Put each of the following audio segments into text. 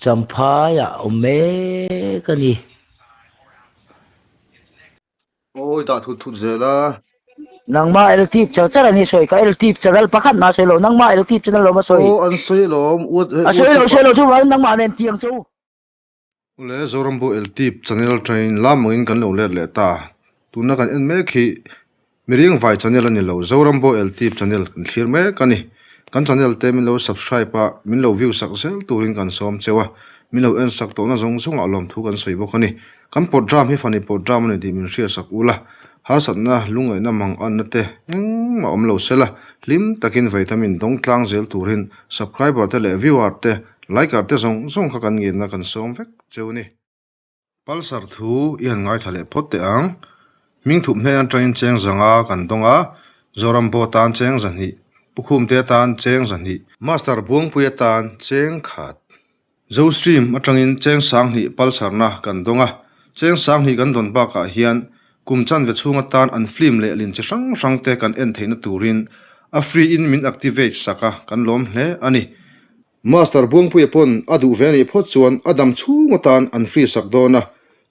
Champhaiah a awm mek a ni. Awi dah thut thut zel a. Nangmah LTip char char an hi sawi ka LTip channel pakhat mah a sawi lo nangmah LTip channel lawm a sawi. Aw an sawi alawm A sawi lo sawi lo chuvangin nangmah nen tiang che u. Ule Zorambo LTip channel atangin lam angin kan lo let leh ta. Tuna kan en mek hi Miring vai channel a ni lo, Zorambo LTip channel kan thlir mek a ni. Kan channel te min lo subscribe a, min lo view sak zel turin kan sawm cheu a, min lo en sak tawhna zawng zawngah lawmthu kan sawi bawk a ni. Kan pawt ram hi fani pawt ram a ni tih min hriat sak ula, harsatna lungngaihna mang anna te engmah awm lo sela, hlim takin vaitamin dawng tlang zel turin subscriber te leh viewer te Liker te zawng zawng kha kan ngenna kan sawm vek cheu ni. Pulsar thu i han ngaithla leh phawt teh ang. Hming thup hnen atangin cheng zanga kan dawng a, Zoram Bo tan cheng zahnih, Pu Khumte atan cheng zahnih, Master Buangpui atan cheng khat. Zostream atangin cheng sanghnih Pulsar-na kan dawng a, cheng sanghnih kan dawn bakah hian kum chanve chhung atan an film leh lin chi hrang hrang te kan en theihna turin a free in min activate sak a, kan lawm hle a ni. Master Buangpuia pawn a duh ve anih phawt chuan a dam chhung atan an free sak dawn a,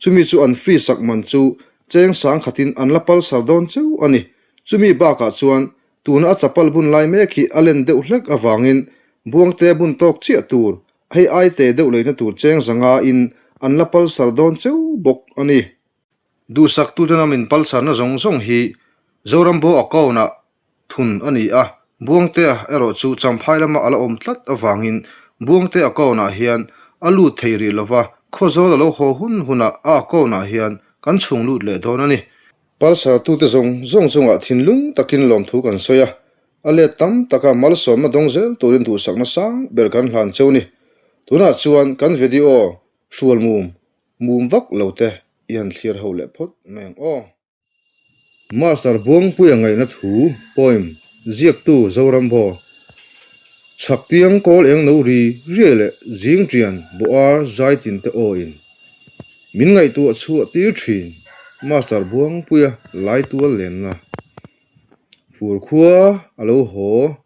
chumi chu an free sak man chu cheng sang khatin an la palsar dawn cheu a ni. Chumi bakah chuan tuna a chapal bun lai mek hi a len deuh hlek avangin Buangte bun tawk chiah tur, hei ai te deuh leina tur cheng zanga in an la palsar dawn cheu bawk a ni. Duhsaktuten a min palsarna zawng zawng hi Zorambo account-ah thun a ni a, Buangtea erawh chu Champhai lama a la awm tlat avangin Buangtea account-ah hian a lut thei rih lova, Khawzawl a lo haw hun hunah a account-ah hian kan chhung lut leh dawn a ni. Palsar tute zawng zawng chungah thinlung takin lawmthu kan sawi a, a let tam taka malsawmna dawng zel turin duhsakna sang ber kan hlan cheu ni. Tunah chuan kan video hrual mum mum vak lo te i han thlir ho leh phawt mai ang aw. Master Buangpuia ngaihna thu, poem, ziaktu Zorambo, Chhaktiang kawl eng lo ri riai leh zing ṭian bawhar zai tin te awin min ngaihtuah chhuah tir ṭhin Master Buangpuia lai tual lenna fur khua a lo haw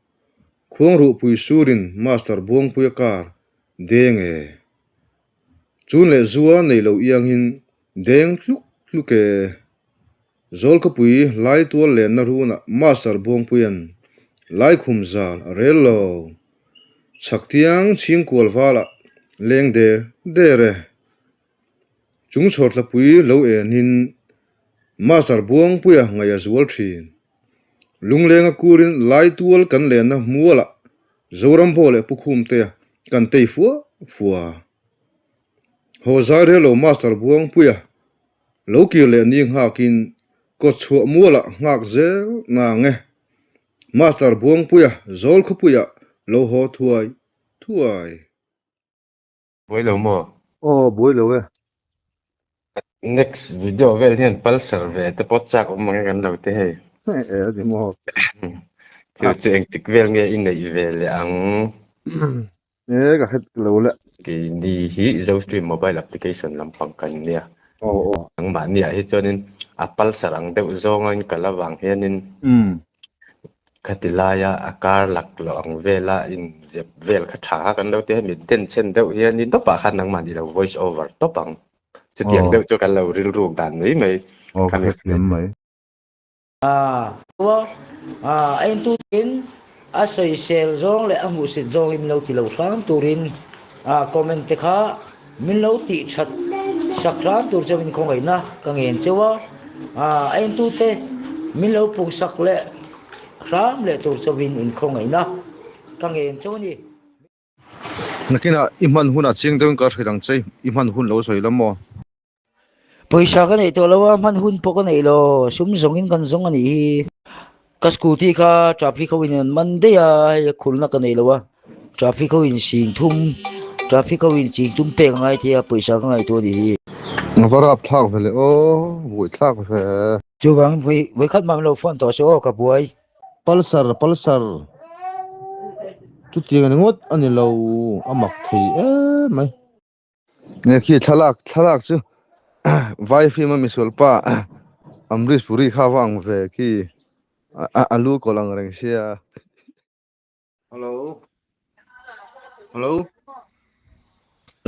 Khuangruhpui surin Master Buangpuia kar deng e. Chun leh zua nei lo iangin deng tluk tluk e. Zawlkhawpui lai tual lenna runah Master Buangpuia'n laikhum zal a rel lo. Chhaktiang chhingkual valah leng der der e. Chung chhawrthlapui lo enin Master Buangpuia ngaih a zual thin. Lunglenga kurin lai tual kan lenna mualah Zorambo leh Pu Khumtea kan tei fua fua. Haw zai rel lo Master Buangpuia lo kir leh ni nghakin kawt chhuah mualah nghak zel nang e. Master Buangpuia Zawl khawpuiah lo haw thuai thuai. Buai lo maw? Aw buai lo e. Next video vel hian Pulsar ve te pawh chak awm ang e kan lo ti hei. E a ni maw? Chu chu engtik vel nge i neih ve leh ang? E ka hret lo le. Keini hi Zostream mobile application lampang kan nia. Aw aw. Nangmahni ah hi chuanin a Pulsar ang deuh zawngin kal avang hianin Khati laia a kar lak loh ang vela inzep vel kha tha kha kan lo ti a, hemi denchhen deuh hianin tawpah khan nangmah ni lo voice over tawp ang. Chutiang deuh chu kan lo rilruk dan mai mai. Aw ka hrethiam mai. A a entuin a sawisel zawng leh a hmuhsit zawngin min lo ti lo hram turin a comment te kha min lo tih that sak hram tur chu min khawngaihna ka ngen cheu a, a entute min lo pung sak leh hram leh tur chauhin in khawngaihna ka ngen cheu a ni. Nakinah i hman hunah chiang deuhin ka hrilh ang che, i hman hun lo sawi la maw? Pawisa ka neih tawh lo a, hman hun pawh ka neih lo, sum zawngin kan zawng a nih hi. Ka scooty kha traffic ho in an man daih a, hei a khulna ka nei lo a, traffic ho in sing thum, traffic ho in ching thum pek a ngai thei a, pawisa ka ngaihtuah a nih hi. A va rap thlak ve le aw, buai thlak ve. Chuvangin vawikhat mah min lo phone tawh se aw ka buai. Pulsar Pulsar chutiang ringawt a ni lo, a mak thei em mai. Nge khi thlalak thlalak chu vai film a misual pa Amrish Puri kha va ang ve khi a lu kawlh ang reng sia. Hello Hello.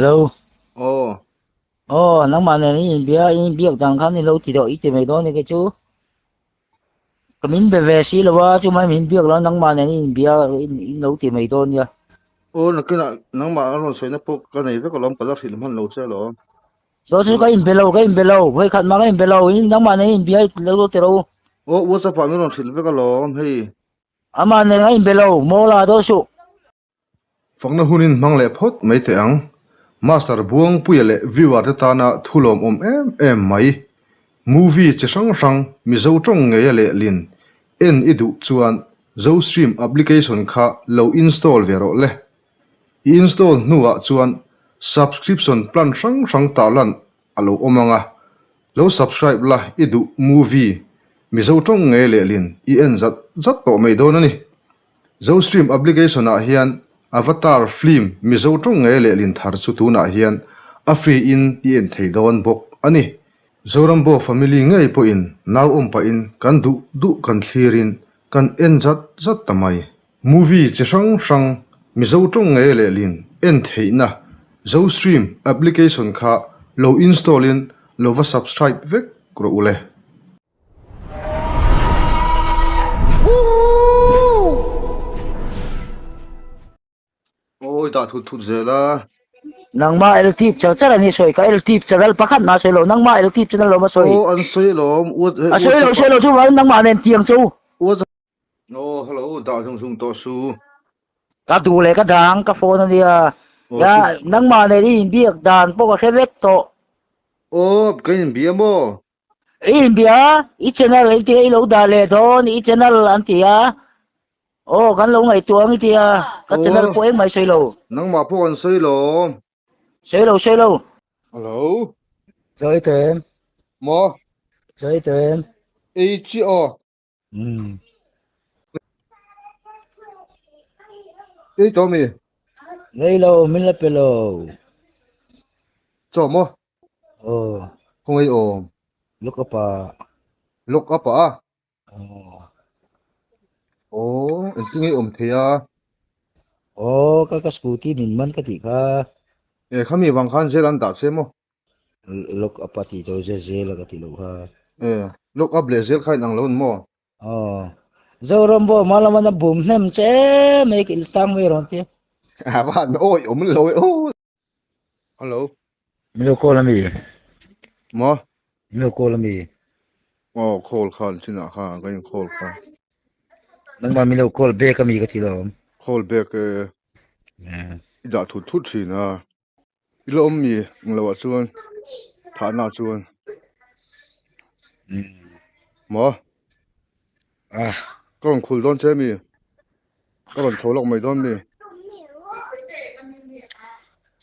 Hello. Aw. Aw, nangmah nen i inbia, i inbiak dan khan i lo ti deuh i ti mai dawn ni kei chu. Ka min be ve si lo a, chumai min biak lo nangmah nen i inbia i lo ti mai dawn nia. Aw, nakinah nangmah a rawn sawina pawh ka nei vek alawm, ka la hrilh hman lo che alawm. Chu chu ka inbe lo, ka inbe lo, vawikhat mah ka inbe lo, nangmah nen i inbia i lo ti ro. Aw, WhatsApp ah min rawn hrilh vek alawm hei. Amah nen a inbe lo, maw la dawn suh. Fakna hunin hmang leh phawt mai teh ang. Master Buangpuia leh viewer te tana thu lawmawm em em mai. Movie chi hrang hrang Mizo tawng ngeia lehlin en i duh chuan Zostream application kha lo install ve rawh le. I install hnuah chuan subscription plan hrang hrang tarlan a lo awm ang a, lo subscribe la i duh movie Mizo tawng ngei lehlin i en zat zat tawh mai dawn a ni. Zostream application ah hian Avatar film Mizo tawng ngei lehlin thar chu tunah hian a free in i en thei dawn bawk a ni. Zorambo family ngei pawhin nau awm pahin kan duh duh kan thlirin kan en zat zat ta mai. Movie chi hrang hrang Mizo tawng ngei lehlin en theihna Zostream application kha lo install in lo va subscribe vek rawh u le. Awi dah thut thut zel a. Nangmah el tip char char an hi sawi ka el tip channel pakhat mah sawi lo nangmah el tip channel lo ma sawi. Aw an sawi alawm A sawi lo sawi lo chu vangin nangmah nen tiang chu. Aw hello dah zung zung tawh su. Ka duh leh ka dang ka phone ania. Ya nangmah nen i inbiak dan pawh ka hre vek tawh. Aw ka inbia maw? I inbia i channel i tia i lo dah leh dawn i channel an ti a. Aw kan lo ngaihtuah ang i tia ka channel pawh engmah i sawi lo. Nangmah pawh kan sawi lo. Sawi lo sawi lo. Hello. Sawi tawh em? Maw? Sawi tawh em? Ei chiah aw. Umm. Ei tawh mi? Nei lo, min la pe lo. Chaw maw? Aw. Khawngaih awm. Lock up ah. Lock up ah? Aw. Aw, engtin nge awm thei a? Aw, ka ka scooty min man ka tih kha. E, khami vang khan zel an dah che maw? Lock up a tih chu zel zel a ka tih loh kha. E, lock up leh zel kha inang lo an maw? Aw. Zoram pawh hma lama na bum hnem che mai ka iltang mai rawn tia. A va han awi awm lo e aw. Hello. Min lo call ami? Maw? Min lo call ami? Aw, call kha an chinah kha ka in call kha. Nangmah min lo call back ami ka ti lo. Call back e. I dah thut thut thin a. I la awm mi ang loh ah chuan thahna ah chuan maw ka rawn khul dawn che mi ka rawn chho lawk mai dawn mi.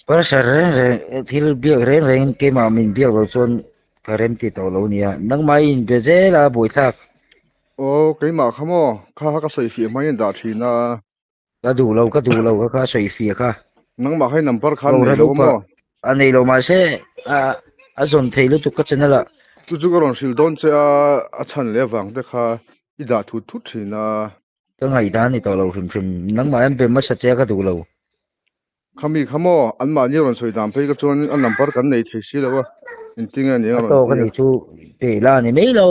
Pressure reng reng thil biak reng reng in keimah min biak loh chuan ka rem ti tawh lo nia nangmah i inbe zel a buaithlak. Aw keimah kha maw kha kha ka sawi fiah hmain dah thin a. Ka duh lo, ka duh lo ka kha sawi fiah kha. Nangmah kha i number kha an nei lo maw? A nei lo mahse a a zawn thei lutuk ka channel ah. Chu chu ka rawn hrilh dawn che a, a chhan leh avang te kha i dah thut thut thin a. Ka ngaihdan ni tawh lo hrim hrim, nangmah hian be hmasa che a ka duh lo. Khami kha maw, anmahni rawn sawi dan phei ka chuan a number kan nei thei si lo a, engtinge nia A rawn tawk ti a a. nih chu pe la ni mai lo.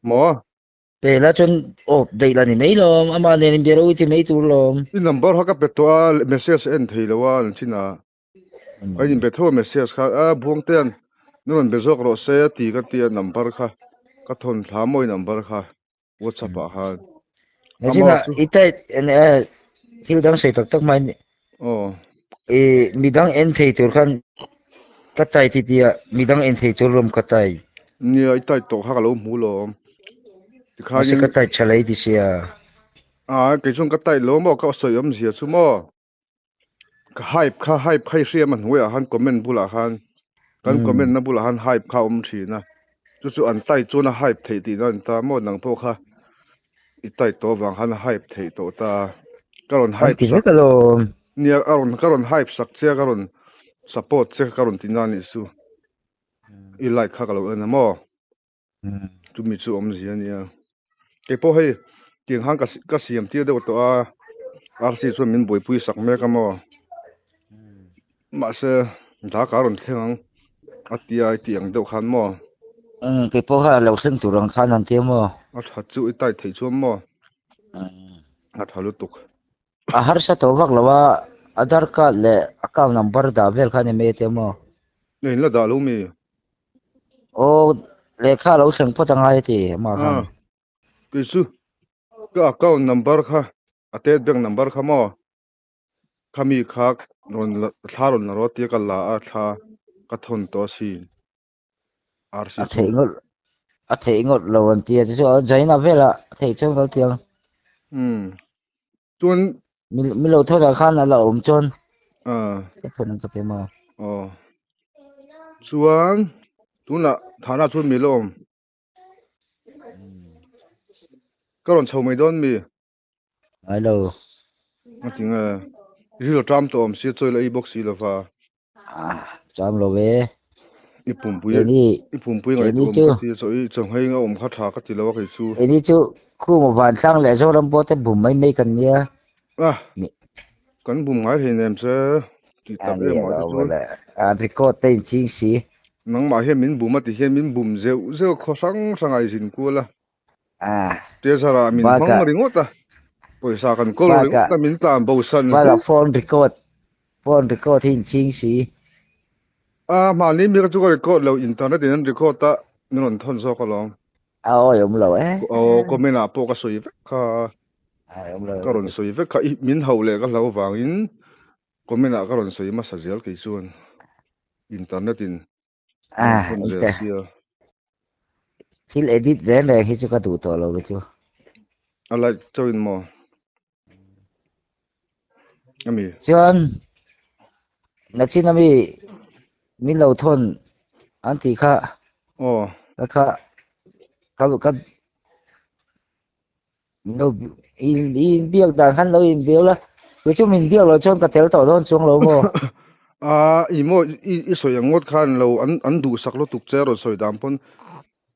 Maw? Pe la chuan off daih la ni mai lawm, amah nen inbia ro i ti mai tur lawm. I number kha ka pe tawh a, message a en thei lo a an thin a. Ka inbe tho a message kha, a Buangtea'n min rawn be zawk rawh se a ti ka ti a number kha ka thawn thla maw i number kha WhatsApp ah khan. Amah chu. I type thil dang sawi tak tak mai. Aw. I midang en thei tur khan ka tai ti tia midang en thei tur lawm ka tai. Nia i tai tawh kha ka lo hmu lawm. Tikhanin. Mahse ka tai tha lei ti sia. A kei chuan ka tai lo maw ka sawi awmzia chu maw. Ka hype kha hype kha i hria a hnuaiah khan comment bulah khan kan comment na bulah khan hype kha a awm thin a. Chu chu an tai chuan a hype theih tihna a ni ta maw nang pawh kha I type tawh avang khan a hype theih tawh ta. Ka rawn hype sak. Nia a rawn ka rawn hype sak che a ka rawn support che ka rawn ti na anih chu. I like kha ka lo en a maw. Chumi chu awmzia ania. Keipawh hei tiang khan ka ka siam tir deuh tawh a. RC chuan min buaipui sak mek a maw. Mahse, Dhaka rawn thleng ang a tia i tih ang deuh khan maw? Umm, kei pawh kha a lo thleng tur ang khan an tia maw? A tha chu i tai theih chuan maw? A tha lutuk. A harsa tawh vak lo a, Aadhaar card leh account number dah vel kha a ni mai a tia maw? Nei in la dah lo mi? Aw, lehkha a lo thleng phawt a ngai a ti amah khan. Kei chu ka account number kha a state bank number kha maw? Khami kha rawn la thla rawn la rawh tia ka la a thla ka thawn tawh asin RC A theih ngawt a theih ngawt lo an tia chu chu a Jaina velah a theih chuan kal tiang. Umm chuan Mi lo thawn ah khan a la awm chuan ka thawn ang ka ti maw. Aw chuan tunah thana chuan mi la awm. Ka rawn chho mai dawn mi. Ngai lo. A ti nge? Ril a ṭam tawh awm sia chawi la ei bawk si lova. Ah, ṭam lo e. I pumpui i pumpui ngaihtuah awm ka ti a, chawi chawnghei a awm kha ṭha ka ti lo a kei chu. Keini chu Khuma Vantlang leh Zoram pawh te bum mai mai kan nia. Ah, kan bum ngai hlei nem che tih tak em ah te chuan. A record te inching si. Nangmah hian min bum a ti hian min bum zeuh zeuh khaw hrang hrang a i zin kual a. Ah. Treasure ah min hmang ringawt a, pawisa kan kawl ringawt a, min tlan bo san zet. Bakah phone record, phone record hi inching si. Ah, mahni mi kha chu ka record lo, internet in an record a, min rawn thawn zawk alawm. A awi awm lo eh. Aw, comment ah pawh ka sawi vek kha. Ka rawn sawi vek kha, min hauh leh ka hlau vangin comment ah ka rawn sawi hmasa zel kei chuan internet in Ah, ente. Thil edit reng reng hi chu ka duh tawh lo hi chu. A like chauh in maw? Ami. Chuan nachin ami min lo thawn an tih kha. Aw. Ka kha ka ka Min lo i biak dan khan lo inbiak la, kei chu min biak loh chuan ka tel tawh dawn chuang lo maw? A i maw i i sawi ang ngawt khan lo an an duhsak lutuk che rawn sawi dan pawn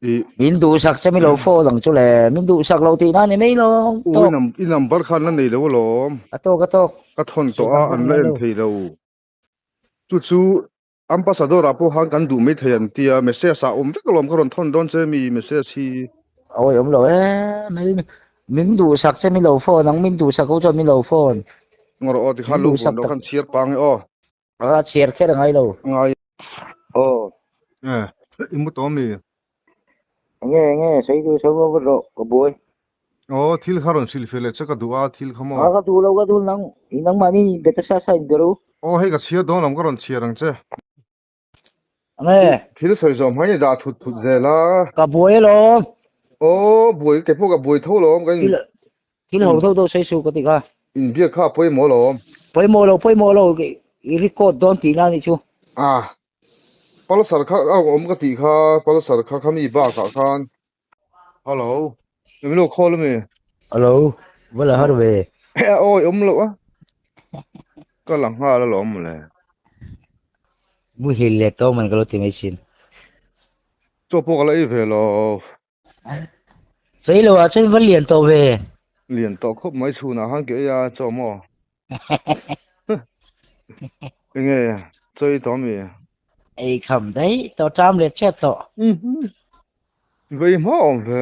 i Min duhsak che mi lo phone ang chu le, min duhsak lo tihna a ni mai lo U i i number khan la nei lo alawm. A tawk a tawk. Ka thawn tawh a an la en thei lo. Chu chu Ambassador ah pawh khan kan duh mai thei an tia, message ah awm vek alawm ka rawn thawn dawn che mi message hi. Awi awm lo e, min duhsak che min lo phone ang, min duhsak ho chuan min lo phone. Ngaw rawh aw tikhan lo vawn loh khan chhiar pang e aw. A chhiar kher a ngai lo. Ngai. Aw. E, i mu tawh mi? Enge enge sawi duh sawi vak rawh ka buai. Aw thil kha rawn hrilh feh leh che ka duh a thil kha maw. A ka duh lo ka duh nang i nangmahni in beta sa sa in be ru. Aw hei ka chhiar dawn lam ka rawn chhiar ang che. Enge. Thil sawi zawh hmai ni dah thut thut zel a. Ka buai alawm. Aw buai kei pawh ka buai tho alawm ka in. Thil ho deuh deuh sawi suh ka ti kha. Inbiak kha a pawimawh alawm. Pawimawh lo pawimawh lo i record dawn tihna a nih chu. Ah Pulsar kha a awm ka tih kha Pulsar kha khami bakah khan. Hello. Min lo call ami? Hello. Va la har ve. Awi awm loh a. Ka la nghal alawm mawle. Muhil leh tawh man ka lo ti mai sin. Chaw pawh ka la ei ve lo. Sawi lo ah chuan va lian tawh ve. Lian tawh khawp mai chhunah khan ke ei a chaw maw. Enge chaw ei tawh ami? Ei kham daih tawh ṭam leh ṭep tawh. Va ei hma awm ve.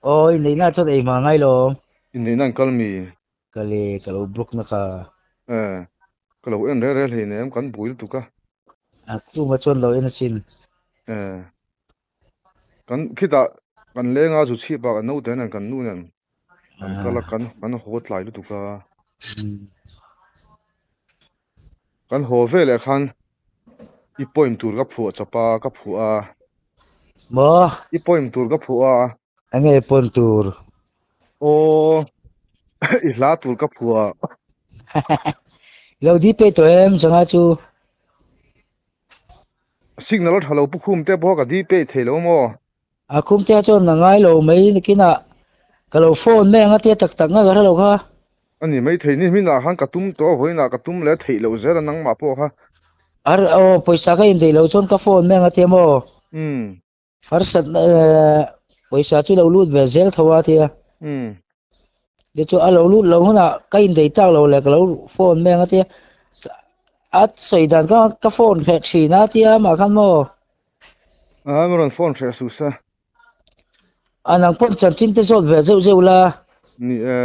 Aw inneihna chuan ei hma ngai lo. Inneihna an kal mi? Ka le ka lo block na kha. Eh ka lo en rel rel hleinem kan bui lutuk a. A chunga chuan lo en asin. Eh Kan khitah kan leng a zu chhip ah kan naute nen kan nu nen kan kal a kan kan haw tlai lutuk a. Kan haw veleh khan i poem tur ka phuah chawp a ka phuah a. Maw? I poem tur ka phuah a. Enge poem tur? Aw i hla tur ka phuah. Lo di pe tawh em changa chu? Signal a tha lo pu khum te pawh ka dpay thei lo maw? A khum te chuan a ngai lo mai nakinah ka lo phone mai ang a tia tak tak nga ka hre lo kha. A ni mai thei ni hminah khan ka tum tawh a vawiinah ka tum leh theih loh zel a nangmah pawh kha. Ar aw pawisa ka indeih loh chuan ka phone mai ang a tia maw? Umm. Harsat pawisa chu lo lut ve zel tho a tia. Umm. Ti chu a lo lut lo hunah ka indeih tak lo leh ka lo phone mai ang a tia. A sawi dan kha ka phone hreh thin a tia amah khan maw? A min rawn phone hreh suh se. A nang pawh chanchin te zawt ve zeuh zeuh la. Ni e.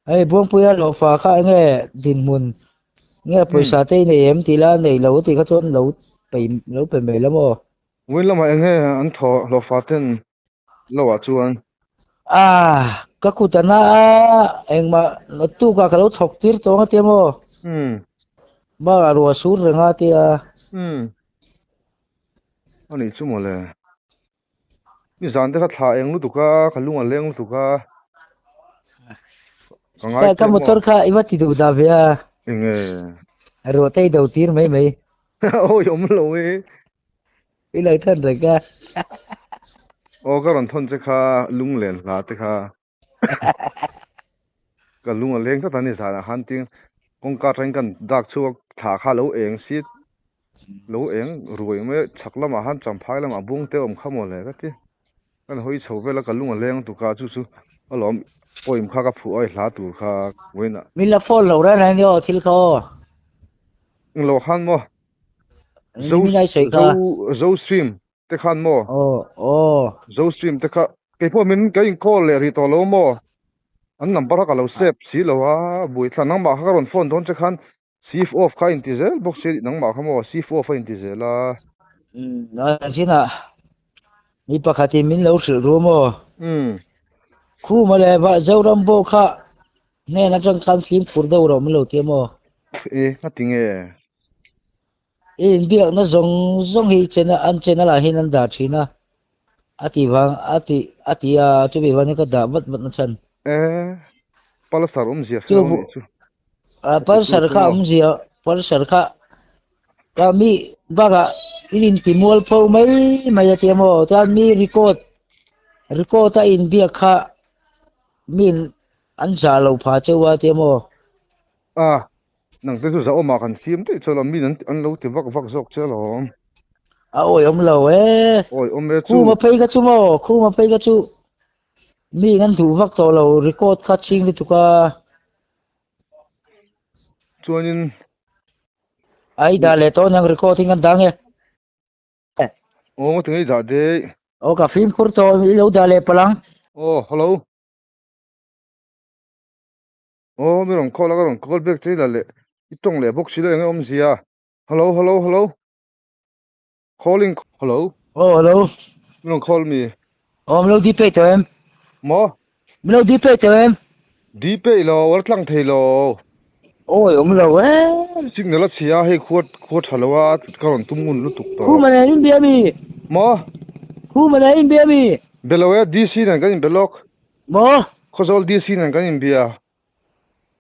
Hei Buangpuia hlawhfa kha enge dinhmun nge pawisa te i nei em tih la nei lo tih kha chuan lo pe lo pe mai la maw? Vawiin lamah enge an thaw hlawhfa ten lo ah chuan? Ah, ka kut a na a, engmah tuk ah ka lo thawk tir tawng a tia maw? Umm. Bakah ruah sur reng a tia. Umm. A nih chu mawle. Nizan te kha thla eng lutuk a, ka lung a leng lutuk a. Ka ngai Ka che maw? motor kha i va ti duh dah ve a. Enge? Ruah te i do tir mai mai. Awi awm lo e. I lo thawn reng a. Aw ka rawn thawn che kha lunglen hla te kha. Ka lung a leng tlat a ni zanah khan tin kawngka atangin kan dak chhuak thla kha lo eng si lo eng ruai mai chhak lamah khan champhai lamah bung te awm kha maw le ka ti. Kan hawi chho vel a ka lung a leng tuk a chu chu alawm poem kha ka phuh a i hla tur kha vawiinah. Min la phone lo reng reng nia aw thil kha aw. Englo khan maw? Zo zo zo stream te khan maw? Aw aw. Zo stream te kha keipawh min ka in call leh rih tawh lo maw? An number kha ka lo save si lo a buaithla nangmah kha ka rawn phone dawn che khan sif off kha a inti zel bawk si nangmah kha maw sif off a inti zel a. Umm a zinah mi pakhatin min lo hrilh ru maw? Umm. Khuma leh Zoram pawh kha Hnen atang khan fimkhur deuh rawh min lo ti a maw? E, nga ti nge? I inbiakna zawng zawng hi channel an channel ah hian an dah thin a, a ti vang a ti a ti a chumi vang hian ka dah vat vat na chhan. E, Pulsar awmzia hre lo nih chu. A Pulsar kha awmzia Pulsar kha ka mi bakah in inti mualpho mai mai a ti a maw? Chuan mi record record a inbiak kha mi An zah lo pha cheu a tia maw? A, nang te chu zahawmah kan siam daih chu alawm, min an lo ti vak vak zawk che alawm. A awi awm lo e. Awi awm e chu. Khuma phei kha chu maw, khuma phei kha chu mi an duh vak tawh lo, record kha ching lutuk a. Chuanin. Ai dah leh tawh nang record hi kan dang e. Aw, ngatinge i dah daih. Aw, ka fimkhur tawh, i lo dah leh palh ang. Aw, hello. Aw mi rawn call a ka rawn call back che ila leh i tawng leh bawk si lo eng nge awmzia hello hello hello calling hello Aw hello mi rawn call mi Aw min lo di pei tawh em maw min lo di pei tawh em di pei lo a tlang thei lo Awi awm lo e signal a chhia hei khua khua tha lo a ka rawn tum ngun lutuk tawh Khuma nen in bia mi maw Khuma nen in bia mi be lo e DC nen kan in be lawk Maw? Khawzawl DC nen kan inbia.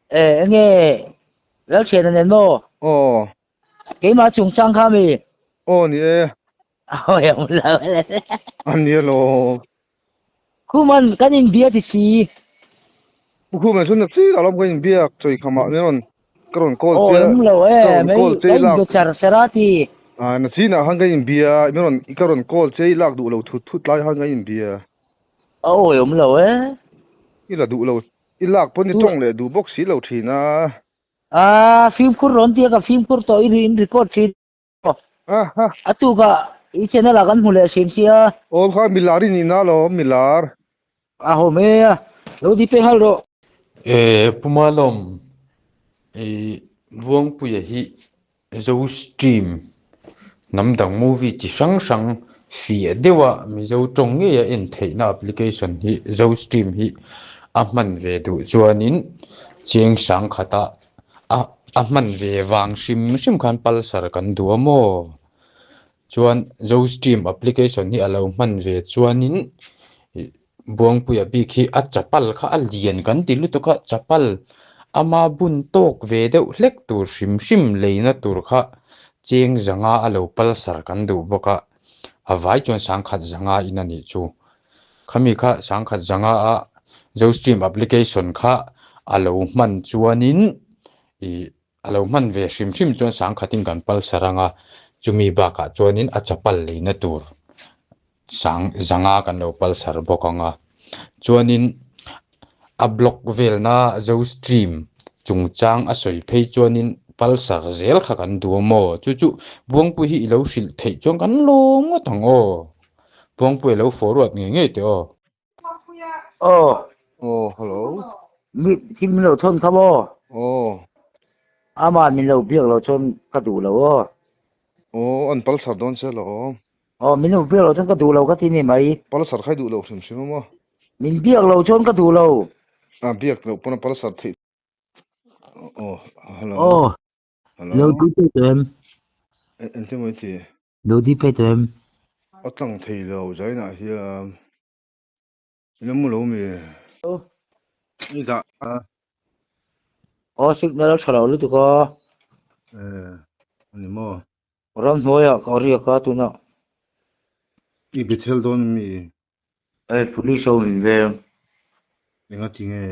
E, enge Lalthiana nen maw? Aw. Keimah chungchang kha mi? Aw ni e. Aw e awm lo. A ni alawm. Khuman kan inbia ti si. Pu Khuman chuan na chi alawm kan inbiak chawi khamah min rawn ka rawn call che. Aw awm lo e, mai ka inbe char char a ti. A na chinah khan kan inbia, min rawn ka rawn call che i lak duh lo thut thut lai khan kan inbia. A awi awm lo e. I la duh lo, i lak pawn i tawng leh duh bawk si lo thin a. A fimkhur rawn tia ka fimkhur tawh i in record thin maw. A tukah i channel ah kan hmu leh thin sia. Aw kha milar i nihna alawm milar. A hawm e a, lo ti pe nghal rawh. E Pu Malawm, i Buangpuia hi Zo stream hnam dang movie chi hrang hrang fiah deuha Mizo tawng ngeia en theihna application hi Zo stream hi a hman ve duh chuanin cheng sang khata a a hman ve vang hrim hrim khan pulsar kan duh a maw? Chuan Zo stream application hi a lo hman ve chuanin ih Buangpuia bik hi a chapal kha a lian kan ti lutuk a, chapal ama bun tawk ve deuh hlek tur hrim hrim leina tur kha cheng zanga a lo pulsar kan duh bawk a, a vai chuan sangkhat zanga in a nih chu. Khami kha sangkhat zanga a Zostream application kha a lo hman chuanin ih a lo hman ve hrim hrim chuan sangkhatin kan pulsar ang a, chumi bakah chuanin a chapal leina tur sang zanga kan lo pulsar bawk ang a chuanin a block velna zo stream chungchang a sawi phei chuanin. Pulsar zel kha kan duh a maw? Chu chu Buangpui hi i lo hrilh theih chuan kan lawm ngawt ang aw. Buangpui a lo forward ngei ngei teh aw. Aw. Aw, hello. Mi thil min lo thawn kha maw? Aw. Ama min lo biak lo chuan ka duh lo aw. Aw, an Pulsar dawn che lo. Aw, min lo biak lo chuan ka duh lo ka ti ni mai. Pulsar kha i duh lo hrim hrim a maw? Min biak lo chuan ka duh lo. A biak loh pawn a Pulsar theih. Aw, hello. Aw. Hello. Lo di pe tawh em? Engtin maw i ti? Lo di pe tawh em? A tlang thei lo zainah hian i la mu lo mi? I dah a. Aw signal a tha lo lutuk a. Eh, a ni maw? Ramhnuaiah ka riak a tunah. I bethel dawn mi? Hei police ho min veng. Enga ti nge?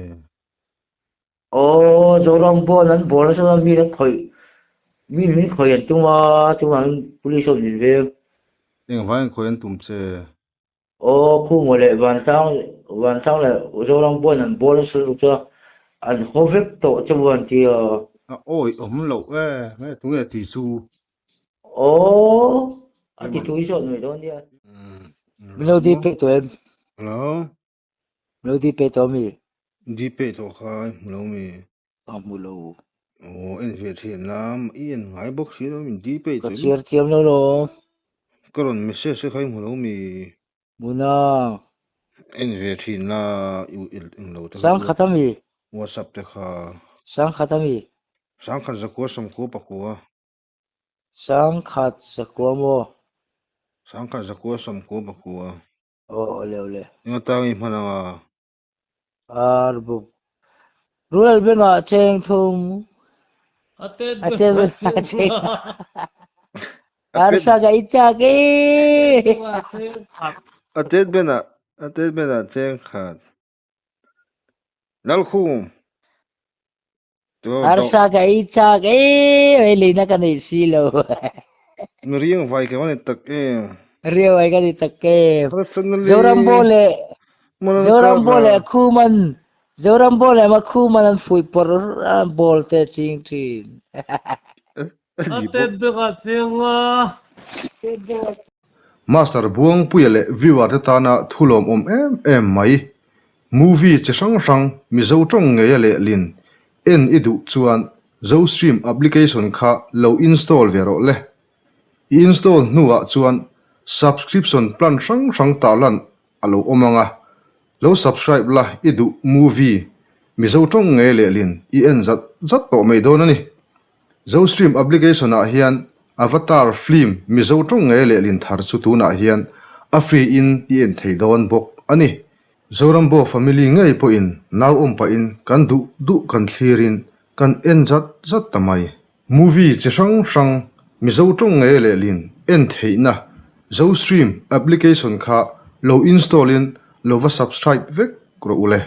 Aw Zoram pawn an bawl nasa a mi an khawih mi min khawih an tum a chuvangin police ho min veng. Engvai an khawih an tum che? Aw Khuma leh Vantlang Vantlang leh Zoram pawn an bawl nasa lutuk chu a an haw vek tawh che maw an ti a. A awi awm loh e, nge tunge ti chu? Aw a ti tui zawk mai dawn nia. Min lo dip pek tawh em? Hello. Min lo dip pek tawh ami? Dip pek tawh kha i hmu lo mi? Ka hmu lo. Aw en ve thin la, i en ngai bawk si lo min dip pek Ka tawh em? chhiar thiam lo lo. Ka rawn message te kha i hmu lo mi? Hmuna. En ve thin la, i eng lo te kha. Sangkhat ami? WhatsApp te kha. Sangkhat ami? Sangkhat zakua sawmkua pakua. Sangkhat zakua maw? Sangkhat zakua sawmkua pakua. Aw awle awle. Enga tang i hman anga? Ar buk. Rural Bank ah cheng thum. A tet A tet bengah bengah cheng cheng. A tet Arsa ka i chak e. bengah cheng khat. A tet benah a tet benah cheng khat. Lalkhum. Arsa ka ei chak em ei leina ka nei si lo. Mi riang vai ka va ni tak em. Riang vai ka ni tak em. Personally Zorambo leh Zorambo leh Khuman Zorambo leh Makhuman an fuih pawr an ball te ching thin. A tet bengah cheng a. Master Buangpuia leh viewer te tana thu lawmawm em em mai. Movie chi hrang hrang Mizo tawng ngeia lehlin en i duh chuan Zostream application kha lo install ve rawh le. I install hnuah chuan subscription plan hrang hrang tarlan a lo awm ang a, lo subscribe la i duh movie Mizo tawng nge lehlin i en zat zat tawh mai dawn a ni. Zostream application ah hian Avatar film Mizo tawng nge lehlin thar chu tunah hian a free in i en thei dawn bawk a ni. Zorambo family ngei pawhin nau awm pahin kan duh duh kan thlirin kan en zat zat ta mai. Movie chi hrang hrang Mizo tawng ngei lehlin en theihna Zostream application kha lo install in lo va subscribe vek rawh u le.